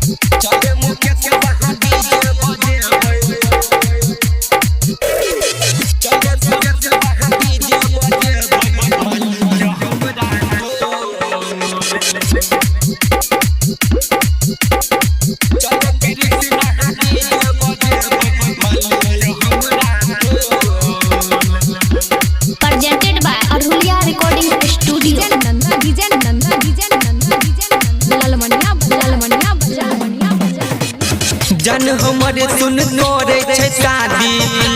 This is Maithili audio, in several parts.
चल रे मुकेश वहाँ डीजे बजेबै। चल रे सुरेश वहाँ डीजे बजेबै, मालिक हमरा टोल। चल रे कृष्णा डीजे बजेबै, मालिक हमरा टोल। Presented by Arhulia Recording Studio. DJ Nanda DJ Nanda DJ Nanda DJ Nanda Lalmania Lalmania Lalmania. जन हमर सुन करे छै शादी,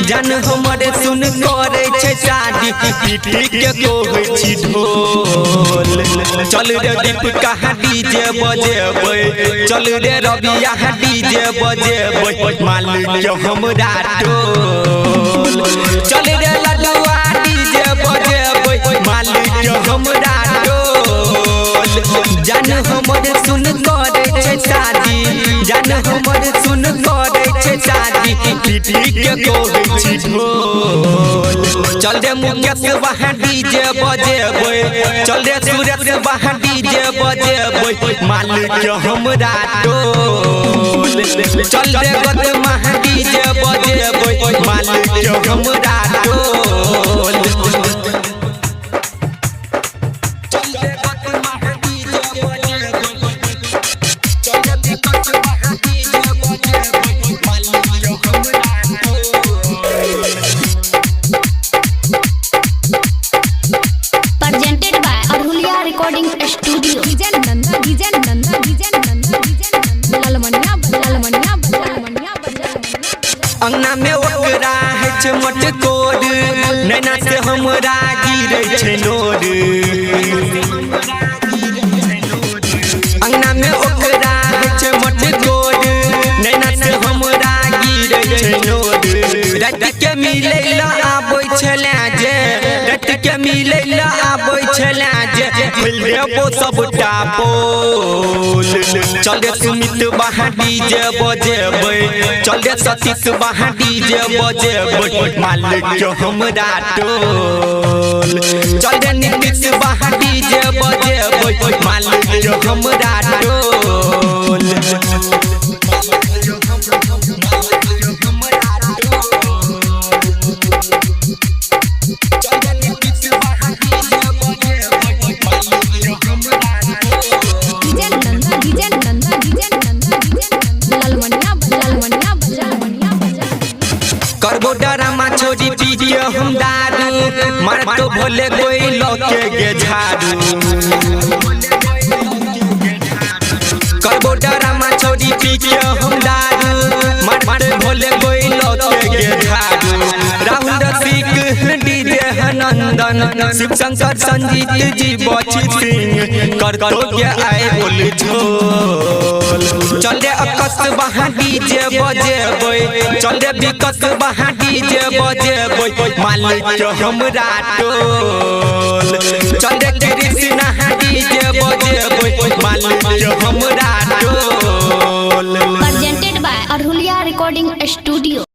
जन हमर सुन करे छै शादी, पीटी के कहै छी ढोल। चल रे दीप कहाँ डीजे बजेबै, चल रे रवि यहाँ डीजे बजेबै, मालिक हमरा टोल। चल रे लडुआ डीजे बजेबै, मालिक हमरा टोल। जन हमर सुन करे छै शादी, जन हमर सुन करे छै शादी, पीटी के कहै छी ढोल। चल रे मुकेश वहाँ डीजे बजेबै, चल रे सुरेश वहाँ डीजे बजेबै, मालिक हमरा टोल। चल रे गदमा डीजे बजेबै, मालिक हमरा टोल। चल रे गदमा डीजे बजेबै, चल रे विकास वहाँ डीजे बजेबै, मालिक हमरा टोल। Presented by Arhulia Recording Studio. DJ Nanda DJ Nanda DJ Nanda DJ Nanda Lalmania Lalmania Lalmania. अंगना में ओकरा है छै मटकोर, नैना से हमरा गिरै छै नोर। अंगना में ओकरा है छै मटकोर, नैना से हमरा गिरै छै नोर। राति के मिलै ला आबै छलै जे, राति के मिलै ला आबै छलै जे, खोलि देबो सबटा पोल। चल रे सुमित वहाँ डीजे बजेबै, चल रे सतीश वहाँ डीजे बजेबै, मालिक हमरा टोल। चल रे नीतीश वहाँ डीजे बजेबै, मालिक हमरा टोल। DJ Nanda DJ Nanda DJ Nanda DJ Nanda Lalmania Lalmania Lalmania. करबो डरामा छोड़ी पीजिए हम दारू, मार तो भोले कोई लौके गे झाड़ू। करबो डरामा छोड़ी पीजिए हम दारू, मार तो भोले कोई लौके गे झाड़ू। राहुल रसिक डीजे नंदन, शिव शंकर संजीत जी बची सिंह, कर तो के आए बोल झोल। चल रे अकस वहाँ डीजे बजेबै, चल रे विकस वहाँ डीजे बजेबै, मालिक हमरा टोल। चल रे कृष्णा डीजे बजेबै, मालिक हमरा टोल। Presented by Arhulia Recording Studio.